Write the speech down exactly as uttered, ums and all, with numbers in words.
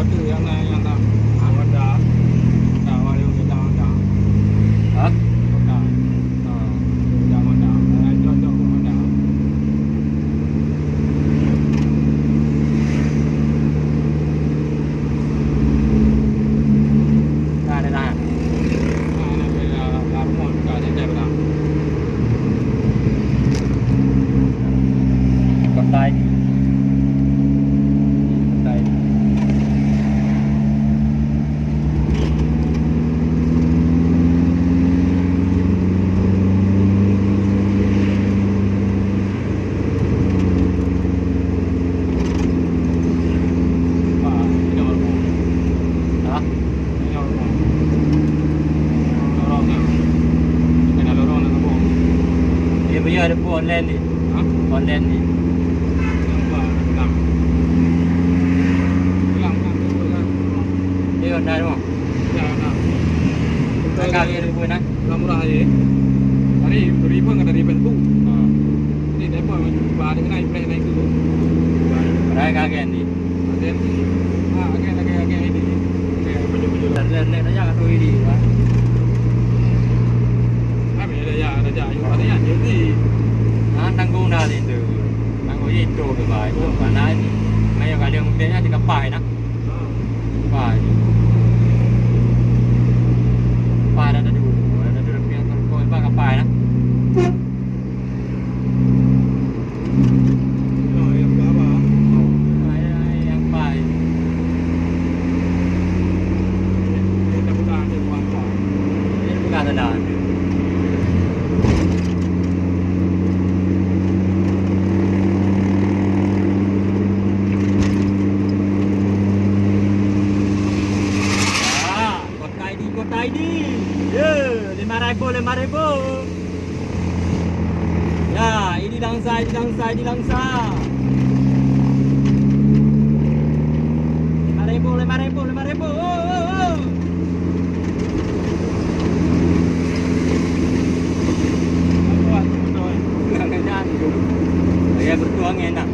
Yang lain yang tak. Honda. Honda, wayang kita Honda. Hah? Honda. Ah, Honda, Honda. Yang cocok Honda. Nah, dah, dah. Nah, dah, dah. Dah, dah. Kota ini. Kota ini. Hah? Dia bayar dia pun online ni. Hah? Online ni. Dia online tu. Ya, nah. Agak dia pun, nah. Murah-murah aja. Hari ribu kan ada ribu tu. Ha. Jadi, dia pun, bah, dia kena implement naik tu. Padahal kaget ni. Agen, ah, agen, agen, agen ini. Agen baju-baju. Dan lihat-lihat aja kat tu ini, Pak. Kami ada ya, ada ya, yuk, ada ya, jadi. Ah, tanggung dah itu. Tanggung itu ke, Pak. Itu mana ni? Mayo kali yang mungkin ya, di kapal, nak. Kapal. Kapal dah ada dulu. Ada dulu, pihak terkoi, Pak, kapal, nak. Kota ini, kota ini. Ye, lima ribu, lima ribu. Ya, ini langsa, ini langsa, ini langsa. Lima ribu, lima ribu, lima ribu. Oh, oh, oh. Jangan, jangan. Ya, bertuah enak.